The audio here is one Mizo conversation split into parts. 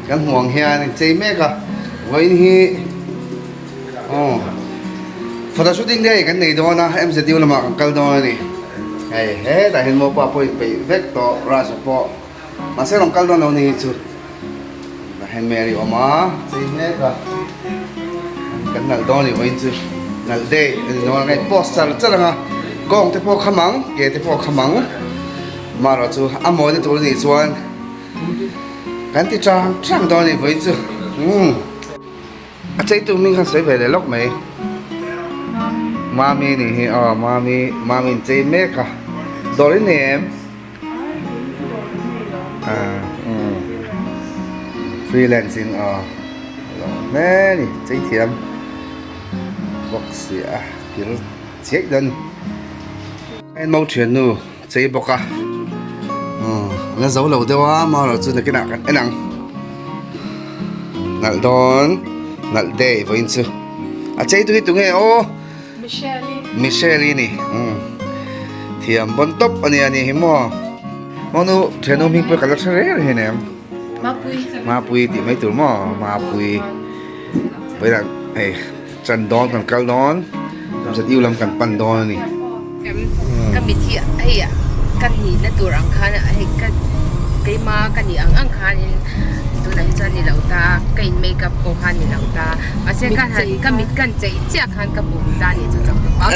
Kan hmuh ang hian in chei mek a, vawiin hi aw photo shooting day kan nei dawn a, MZU lamah kan kal dawn a ni. Hei hetah hian mopa pawh in peih vek tawh Raj-a pawh mahse rawn kal dawn lo ni hi chu tah hian Mary a awm a, chei mek a, kan nalh dawn a ni vawiin chu nalh day a ni dawn a, hei post char char ang a, kawng te pawh a kham ang, ke te pawh a kham ang, amaherawhchu a mawina tur a nih chuan. Kan ti chang chang dawn a ni vawiin chu umm a chei tu hming khan sawi ve leh lawk mai Mami nih hi aw Mami Mami in chei mek a dawr in nei em ah umm freelance in aw lo hle a ni chei thiam bawk si a kir chiaih dawn a ni heng mo thiannu. Chei bawk a aw la zo lo deuh a amaherawh chu nakinah kan en ang nalh dawn nalh day vawiin chu a chei tu hi tunge aw Michelle-i ni umm thiam bawn tawp a nia ni hi maw mawnu thiannu hming pawh ka la hre reng reng em Mapui Mapui tih mai tur maw Mapui vawiinah hei. Chan dawn kan kal dawn, ZU lam kan pan dawn a ni. Ka mit hi hei ka nihna tur ang khan hei ka keima ka nih ang ang khanin tunah hi chuan ni lo ta ka in make up pawh khan ni lo ta mahse ka han ka mit kan chei chiah khan ka bum ta nih chu chak tawp ang.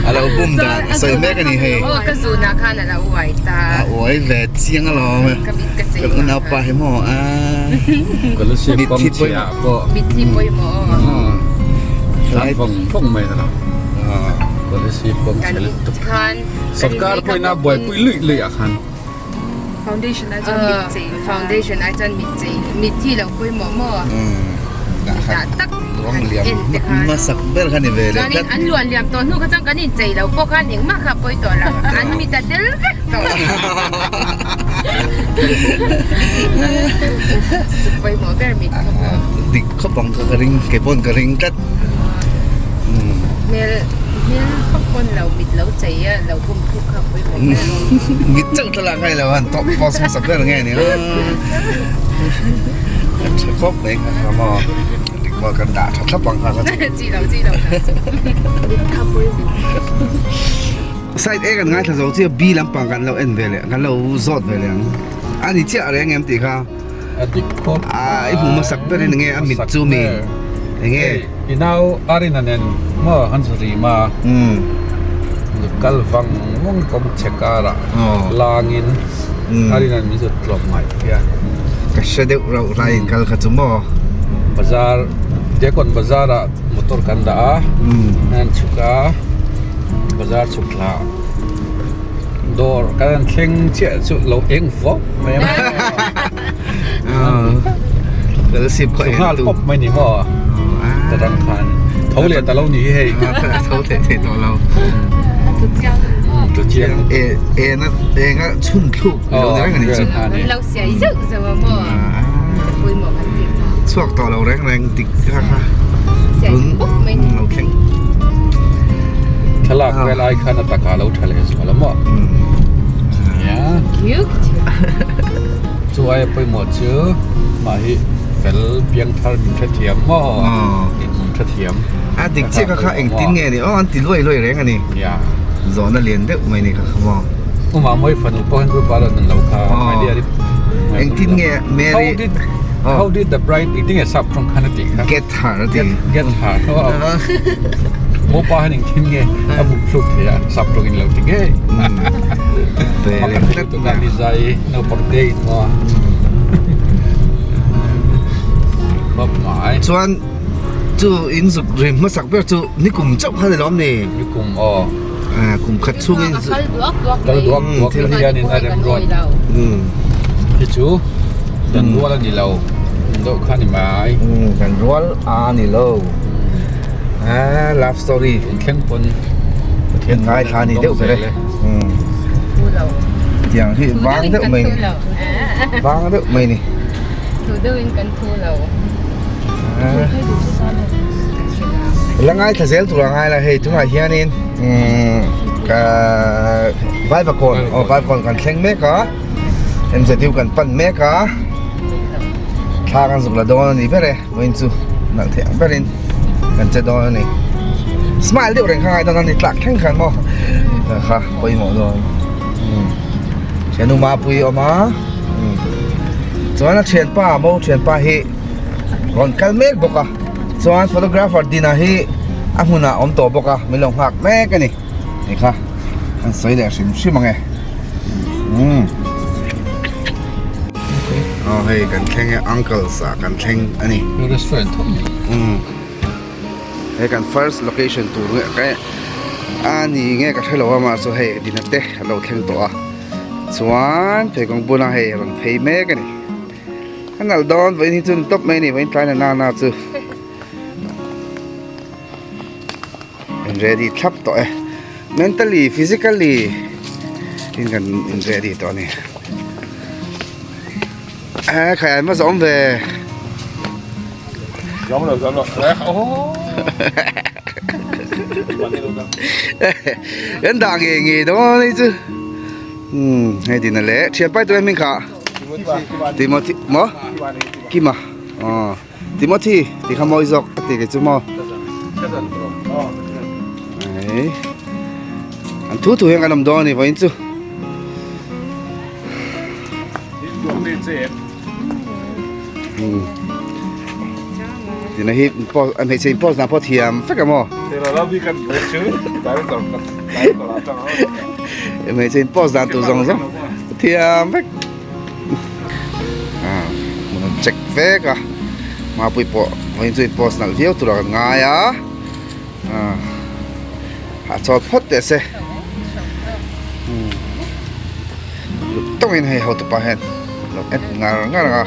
A lo bum dan a sawi mek a ni hei. Aw ka zunah khan a lo uai ta. A uai ve chiang alawm. Ka mit ka chei Kan unaupa hi maw a. Mitthi pawimawh. Pawh Mitthi pawimawh aw. Thlan vawng vawng mai a lo. Policy pawm chhe lutuk. Khan Sorkar pawhin a buaipui luih luih ah khan. Foundation ai chuan mit chei. Foundation ai chuan mit chei. Mitthi lo pawimawh maw? Dah tak han en te khan. Hmasak ber kha ni ve leh tlat. Chuanin an luan liam tawh hnu kha chuan kan inchei lo pawh khan engmah kha a pawi tawh lo. An mit a tel vek tawh. Chu pawimawh ber mit kha pawh. Dik khawp ang kha ka ring kei pawn ka ring tlat. Hmel hmel khawp pawn lo mit lo chei a lo bum thuk kha pawimawh ber. Mit chauh thlalak ngai lo han top post hmasa ber nge ni a. A tha khawp mai kha kha maw. Dik maw kan dah tha thlap ang kha kha chu. Chi lo chi lo. Mit kha pawimawh. Side A kan ngaithla zo chiah B lampang kan lo en ve leh kan lo zawt ve leh ang a ni chiah reng em tih kha a dik khawp a i hmu hmasak ber in enge a mit chu mi enge i nau Arina nen maw han zu rim a kal vang vang kawng chhe karah langin Arina min zut tlawm ngai phian ka hre deuh rauh rai in kal kha chu maw bazar Diakon bazar ah motor kan dah a an chhuk a. Bazar chhuk thla dawr kan han thleng chiah chu lo eng vawk mai a nghal pawp mai ni maw ta rang khan tho leh ta lo ni hi hei tho leh thei tawh lo tu chiang e e na e nga chhun thluk lo ni reng ani chu lo siai zeuh zeuh a maw pawimawh kan tih kha chhuak tawh lo reng reng dik kha kha siai pawp mai ni lo thleng thlalak vel ai khan a takah lo tha leh zual a maw nia chu aia pawimawh chu mah hi fel piang thar min hrethiam maw min hrethiam a dik chiah kha kha engtin nge ni aw an ti luai luai reng ani nia zawhna lian deuh mai ni kha kha maw Uma mawi fanu pawh hian group ah rawn lo kha idea ri engtin nge Mary how did how did the bride engtin nge sap tawng khan a tih kha get her a ti get her mo pa hian engtin nge a bum thluk thei a sap tawng in lo ti ngei ve tuna ni zai naupang te in maw khawp mai chuan chu in zuk rim hmasak ber chu nikum chauh kha ni lawm ni nikum aw kum khat chhungin kal duak duak kal duak duak thil hianin a rem ruat hi chu dan rual a ni lo deuh kha ni mai dan rual a ni lo love story thleng pawn pathian ngai thla ni deuh ber e tiang hi vang deuh mai ni vang deuh mai ni thu deuhin kan thu lo La ngaithla zel tur a ngai la hei tunah hianin ka Vaivakawn aw Vaivakawn kan thleng mek a MZU kan pan mek a. Thla kan zuk la dawn a ni ber e, vawiin chu nalh theih ang berin kan che dawn a ni. Smile deuh reng kha ngai dawn a ni tlak thleng khan maw kha pawimawh dawn. Thiannu Mapui a awm a, chuan a thianpa mo thianpa hi rawn kal mek bawk a, chuan photographer Dina hi a hmunah a awm tawh bawk a, min lo nghak mek a ni. Hei kha an sawi leh hrim hrim ang e. Umm. Aw hei kan thleng e uncles ah kan thleng a ni. Restaurant thawm ni. Umm. Hei kan first location tur nge ka a ni nge ka hrelo a mahse hei dina te a lo thleng tawh a. Chuan pheikhawng bula hei a rawn phei mek a ni. A nalh dawn vawiin hi chu ni tawp mai a ni vawiin tlai na na chu. In ready thlap tawh e mentally physically in kan in ready tawh a ni eh khai an va zawm ve zawm lo zawm lo kan dah ngei ngei dawn a ni chu umm hei dina leh thian pai tur hming kha Timothy maw Kima aw. Timothy tih kha mawi zawk ka ti kei chu maw ei an thu thu hian kan awm dawn a ni vawiin chu tina hi hmeichhe in post dan pawh thiam vek a maw hmeichhe in post dan tur zawng zawng thiam vek. Hmun an check vek a mapui pawh vawiin chu in post nalh viau tur ah kan ngai a hahchawl phawt teh se lut tawngin hei hotupa hian lo en ngar ngar ang a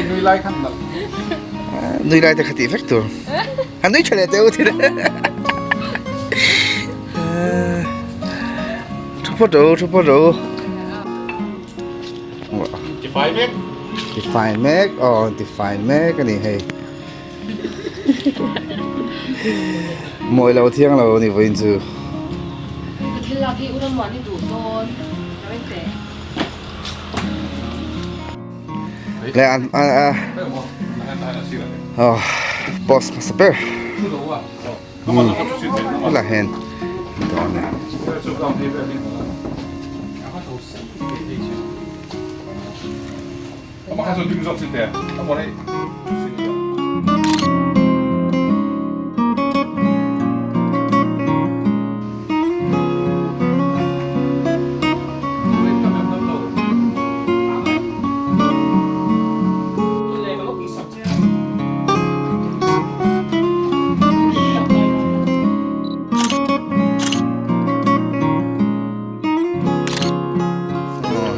nui lai te kha tih vek tur a nui tha leh teh u thil. Thu phawt rawh u, thu phawt rawh u. Tifai mek. Tifai mek, aw tifai mek a ni hei. Mawi lo thiang lo a ni vawiin chu. Ka thil lak hi u Rammuan i duh dawn reng teh. Le an a a aw post hmasa ber. Helai hian dawn a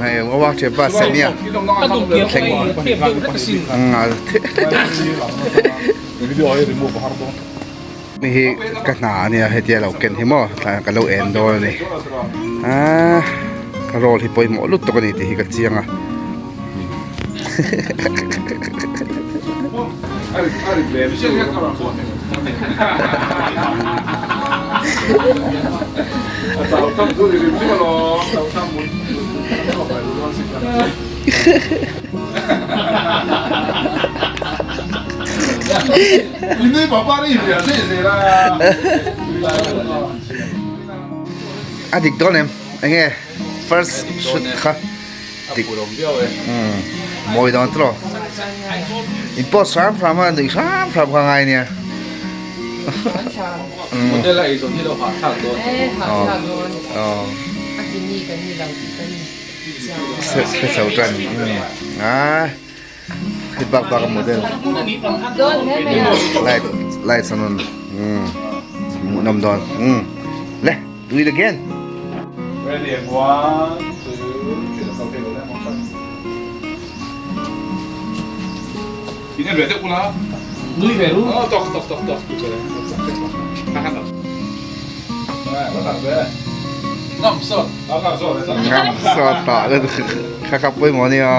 Hei a work pa Samia thleng mi hi ka hna ania hetia lo ken hi maw ka lo en dawn ani ah ka role hi pawimawh lutuk ani tih hi ka chiang a. A dik dawn em enge first shoot kha. Dik mawi dawn tawh in post hram hram a nuih hram hram kha ngai nia model a eizawn hi lo hahthlak dawn aw hre chho tan a hei bak bak a model light light an rawn hmuhnawm dawn le. Do it again. Ready and 1, 2, 3, okay, go there. In en ve deuh ula. Nui ve ru. Oh, tok tok tok tok. Ngam sawt. Ngam sawt. Ngam sawt ta le. Kha kha pawimawh nia.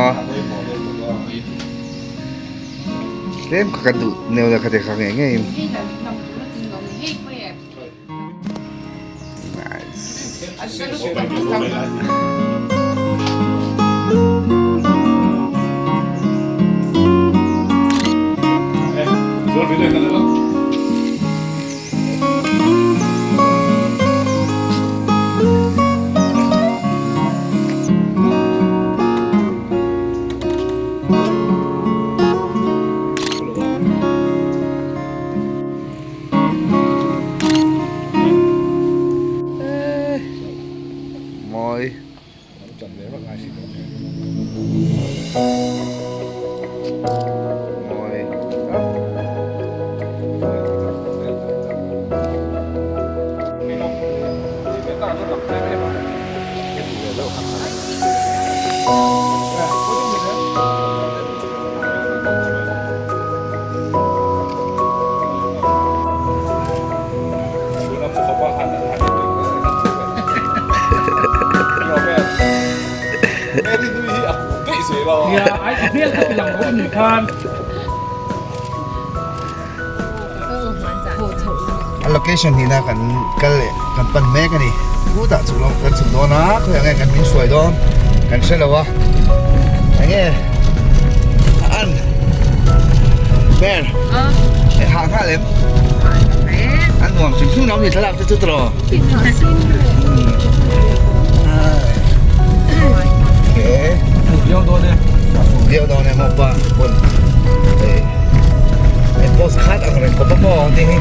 Tlem kha ka duh neu na kha te kha ngei ngei in. Nice. A location hnihna kan kal leh kan pan mek a ni khutah chhuk lo kan chhuk dawn a khawiah nge kan min hruai dawn kan hre lo a enge a an ber e hah nghal em an nuam hrim hrim lo ni thlalak te chu tawh okay Viau dawn e. A fuh viau dawn e maw pa pawn hei hei post khat ang reng khawp a maw ang tih hi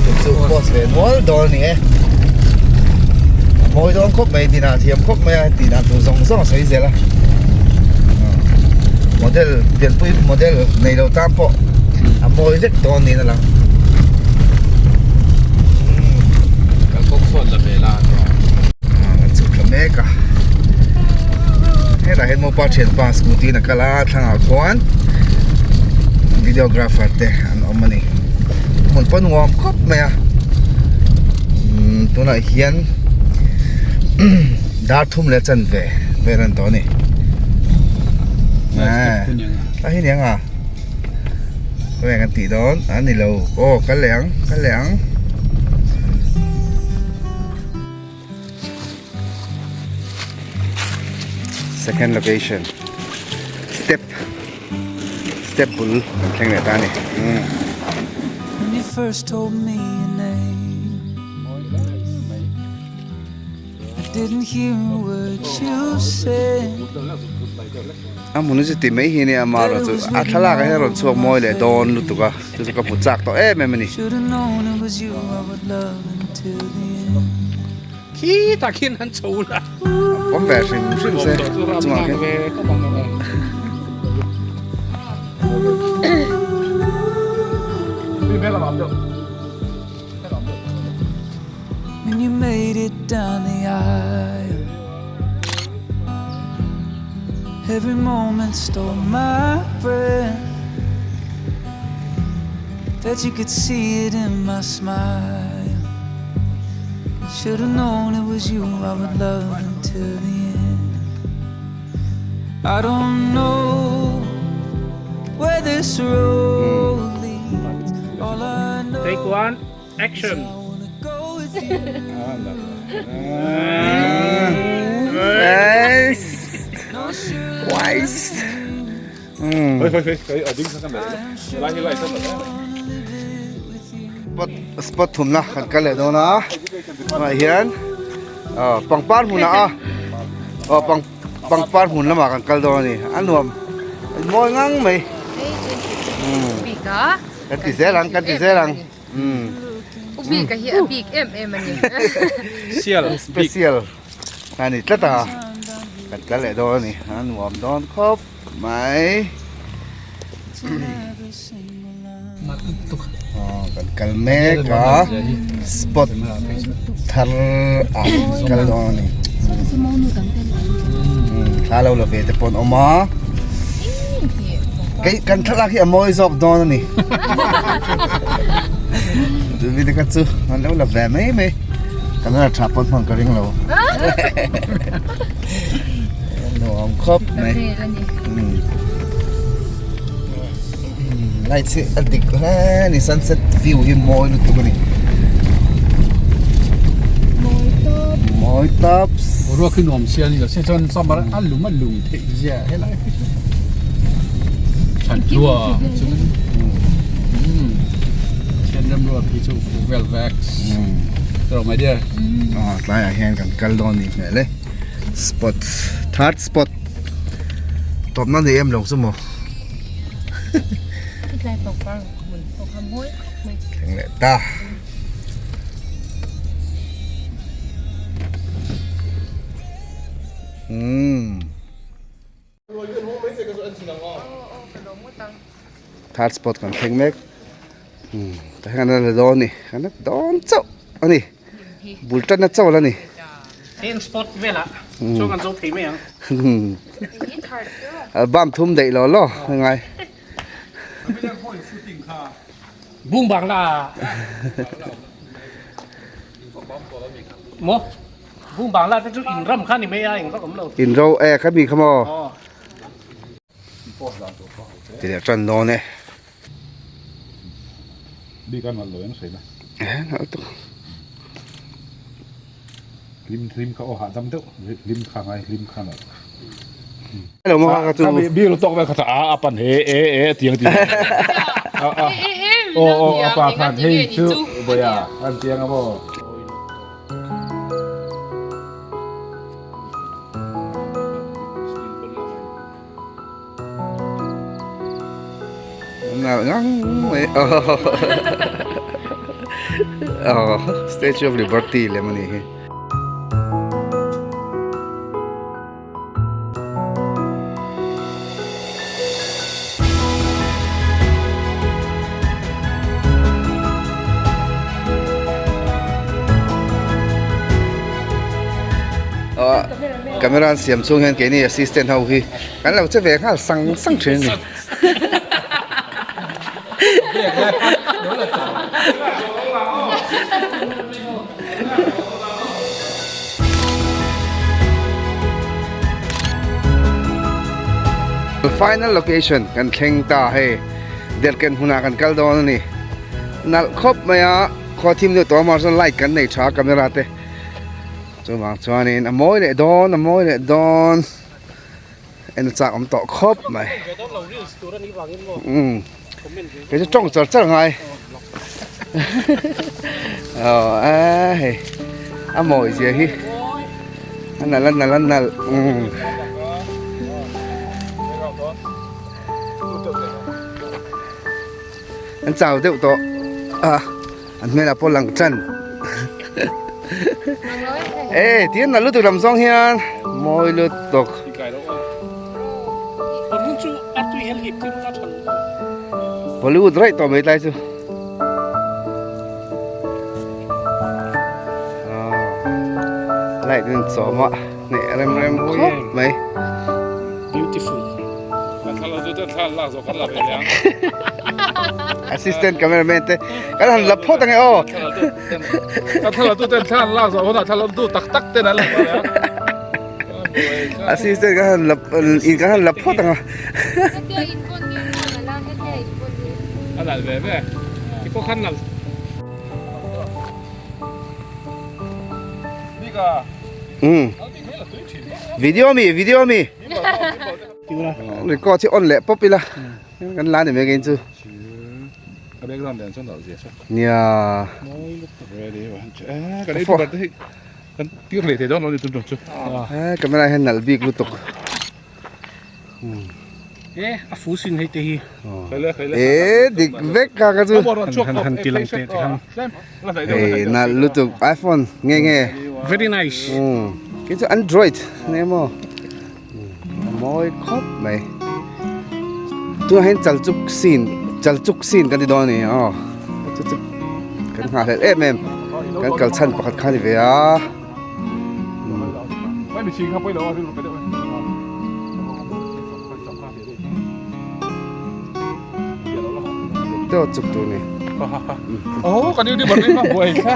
tum chu post ve nual dawn a ni e a mawi dawn khawp mai dinah thiam khawp mai a tih dan tur zawng zawng a sawi zel a model pianpui model nei lo tan pawh a mawi vek dawn niin a lang. Kalkawng sawn la ve la a chhuk thla mek a hetah hian mopa thianpa scooty in a kal a thlangah khuan videographer te an awm a ni hmun pawh nuam khawp mai a umm tunah hian dar thum leh chanve vel a ni tawh a ni a hi niang a khawnge kan tih dawn a ni lo aw kal leh ang kal leh ang. Second location step step bul kan thleng leh ta a ni umm. When you first told me your name I didn't hear a word you said A hmun chu ti mai hi nia amaherawh chu a thlalak ah hian a rawn chhuak mawi leh dawn lutuk a chu chu ka hmu chak tawh em em a ni. Khitah khian han chho la. A pawm ve hrim hrim se a chungah khian. When you made it down the aisle Every moment stole my breath Bet you could see it in my smile Should've known it was you I would love until the end I don't know where this road leads All I know Take one, action. Nice. Wise. Spot spot thumna kan kal leh dawn a tunah hian pangpar hmunah a aw pang pangpar hmun lamah kan kal dawn a ni a nuam mawi ngang mai kan ti zel ang kan ti zel ang. U bik a hi a bik em em a ni. Special. Special a ni tlat a. Kan tla leh dawn a ni. A nuam dawn khawp mai. Kan kal mek a. Spot thar ah kal dawn a ni. Thla lo la ve te pawh an awm a. Kei kan thlalak hi a mawi zawk dawn a ni. Tumi te kha chu an lo la ve mai mai. Camera tha pawn hman ka ring lo. Nuam khawp mai. Light hi a dik hle a ni sunset view hi mawi lutuk a ni. Mawi tawp. Mawi tawp. Boruak hi nuam sia ni lo se chuan summer a lum a lum theih zia helai hi chu than hlua chungin thian rem ruat hi chu fu vel vek tawh my dear. Aw tlaiah hian kan kal dawn ni hmel e spot third spot tawpna ni em lo chu maw. Thleng leh ta. Umm. Third spot kan thleng mek. Umm tah hian an la dawn a ni. An la dawn chauh a ni. Bul tanna chauh a la ni. Ten spot velah chuan kan zo thei mai ang. Album thum daih lo law ngai. Bung bang la. Maw? Bung bang la te chu in ram kha ni mai a eng vak awm lo. In ro e kha mi kha maw? Ti leh tan dawn e. Bik a nalh lo em sawi la. E nalh tuk. Hlim hlim kha aw hahdam deuh hlim kha ngai hlim kha nalh. Hello mo kha chu. Bik lo tawk vel kha a a pan he e e tiang ti. A a. Aw aw a pa khan hei chu boya an tiang a maw. Statue of Liberty lem a nih hi. Camera an siam chhung hian keini assistant ho hi kan lo che ve nghal sang sang thin a ni. Final location kan thleng ta hei Derhken hmunah kan kal dawn a ni. Nalh khawp mai a, khua thim deuh tawh amah chuan light kan nei tha a camera te. Chuvang chuanin a mawi leh dawn a mawi leh dawn en a chak awm tawh khawp mai. Umm kei chu tawng char char ngai aw a hei a mawi zia hi a nalh a nalh a nalh umm. An chau deuh tawh a an hmelah pawh lang tan e ti an lutuk lam zawng hian mawi lutuk Bollywood raih tawh mai tlai chu light in chawm a hneh rem rem khawp mai beautiful Assistant cameraman te kan han la phawt ange aw. Ka thla tu ten thla an lak zawh hunah thla tu tak tak ten an la phawt ang. Assistant kan han la in kan han la phawt anga. Hetia in pawn ni maw nala hetia in pawn ni. A nalh ve ve. Ti pawh khan nalh. Bika. Um. Video mi video mi. Record hi on leh pawp ila kan la ni mai ngei chu. A background dan chuan nalh zia chu. Nia. Kan ei tur te hi kan tir leh thei dawn lo ni tum tum chu. Eh camera hian nalh bik lutuk. E a fu sin hei te hi. E dik vek ka ka chu. Han han ti lang teh te khan. Ei nalh lutuk iPhone nge nge. Very nice. Kei chu Android nge maw. A mawi khawp mai. Tunah hian chalchuk scene chalchuk scene kan ti dawn a ni aw chu chu kan nghah hlelh em em kan kal chhan pakhat kha a ni ve a. Teo chuk tur ni. Oh, kan YouTuber ni ma buai kha.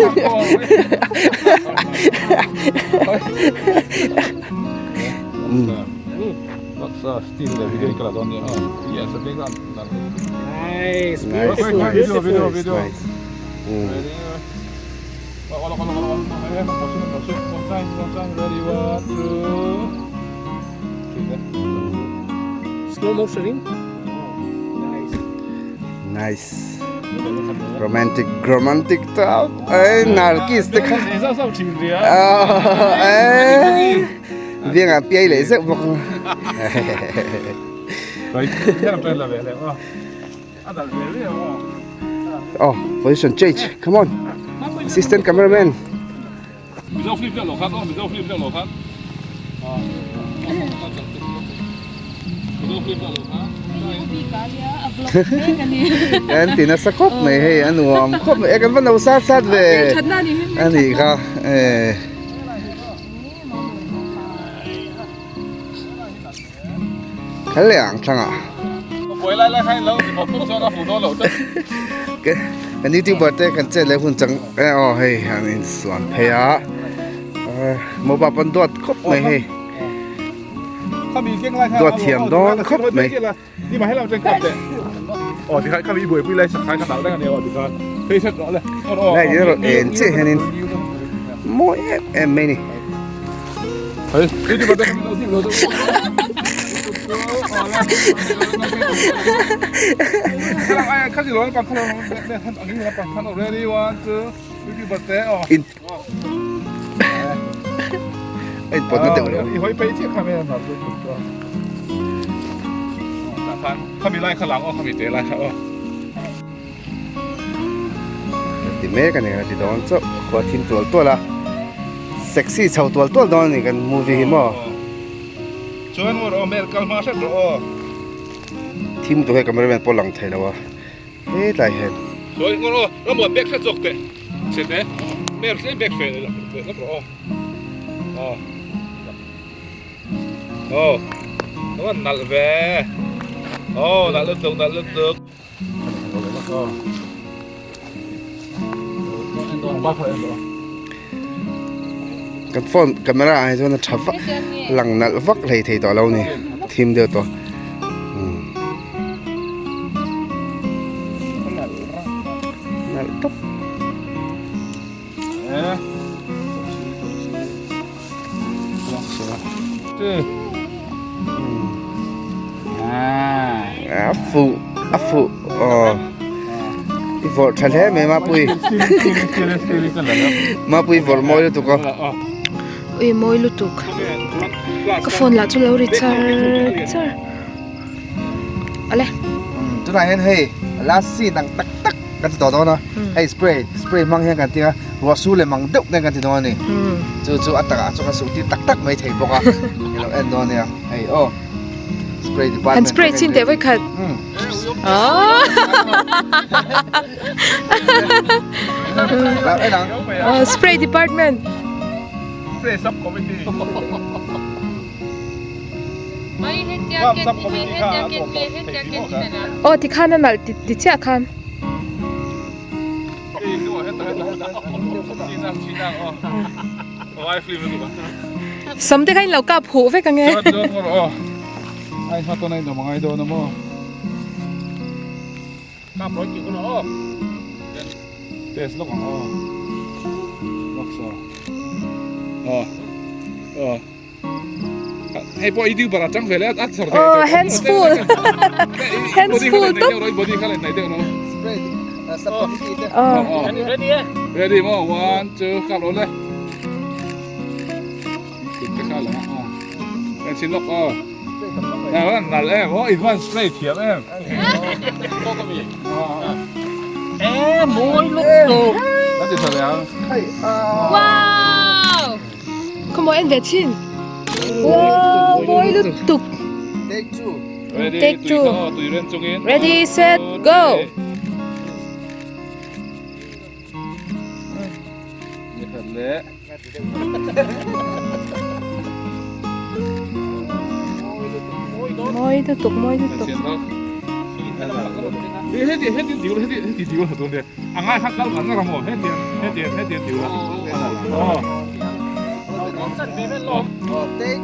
What's still the video kala don ni. Yes, a big one. Nice. Nice. Video, video, video. Nice. Ready? One time, ready, one, two, three. Slow motion in. Nice. Nice. Romantic, romantic ta. Ei, Nargis te kha. Ei, viang ah piai leh zeuh bawk ang. Oh, position change. Come on. Assistant cameraman. Kan ti nasa khawp mai hei a nuam khawp mai e kan va lo sat sat ve a nih kha e. Kal leh ang thlangah. Kan youtuber te kan chet leh hun chang e aw hei an insuan phei a mopa pawn duat khawp mai hei duat thiam dawn khawp mai. Lai hi rawn en chiah hianin mawi em em mai a ni. In a inpawt na deuh lo. Ti mek a ni a ti dawn chauh khua thim tual tual a sexy chho tual tual dawn a ni kan movie hi maw. Thim tur hi cameraman pawh lang thei lo a. Hetlai hian. Sawi ngawr aw, rambuan bag hret zawk teh. Chhe te, mer tlem bag fe leh lawk rawh aw. Aw. Aw. A van nalh ve. Aw, nalh lutuk, nalh lutuk. Kan phone camera ah hi chuan a tha vak lang nalh vak hlei thei tawh lo a ni thim deuh tawh nalh tawp. A fuh a fuh aw i vawrh tha hle mai Mapui Mapui vawrh mawi lutuk a Ui mawi lutuk ka phone lah chu lo ri char char ale tunah hian hei last scene ang tak tak kan ti tawh dawn a hei spray spray hmang hian kan tia ruah su leh mang deuh ten kan ti dawn a ni chu chu a takah chuan kan suh tir tak tak mai thei bawk a i lo en dawn nia hei aw spray department han spray chin teh vawikhat aw spray department spray sub committee Aw tikhan a nalh ti chiah khan. Sam te kha in lo kap huh vek ange. Test lawk ang aw. Lawk so. Aw. Aw. Hei pawh youtuber a tang ve le a chhar thei. Oh, hands full. Hands full top. Body kha lai deuh no. Spray sub committee te. Oh. Ready eh? Ready mo. 1 2 kap lo le. Te kha la. Kan chin lawk aw. Nal nal em. Oh, in one spray thiam em. Ê, mawi lutuk. Kan ti tha le ang. Wow! Khaw mawi en ve chin. Wow, mawi lutuk. Take two. Ready, Take two. Tui ren chungin. Ready, set, go. Ni khat le. Mawi lutuk, mawi lutuk. Heti heti diu heti heti diu ha tun de. Angai kha kal kan ra mo heti heti heti diu. Oh.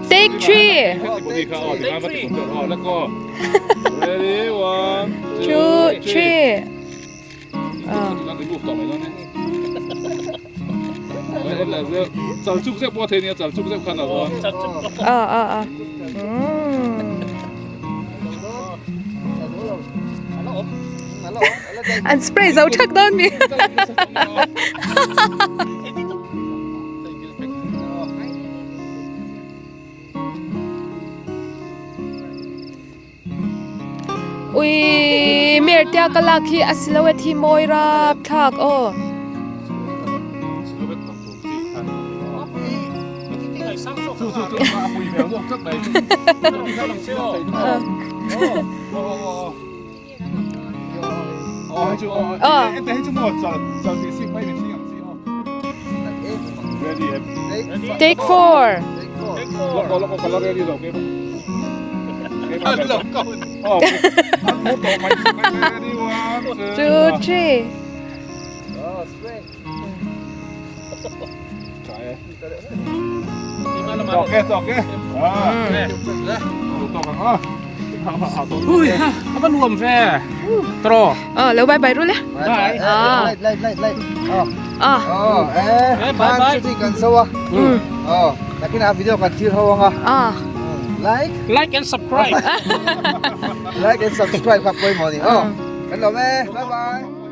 Take three. Ready, one, two, three. Chal chuk zeuh pawh a thei nia, chal chuk zeuh khan a awm. A a a. An spray zo thak dawn mi. Ui mer tia ka lak hi a silhouette hi mawi rap thlak aw. Take four. Two, three. Ờ, lo bye bye ru le. Bye. Light light light. Ờ. Ờ. Ờ, eh, bye bye. Shooting kan so a. Ờ, nakin a video kan thlir ho anga. Ờ. Like, Like and subscribe. like and subscribe kha pawimawh ni. Ờ. Kan lawm e. Bye bye.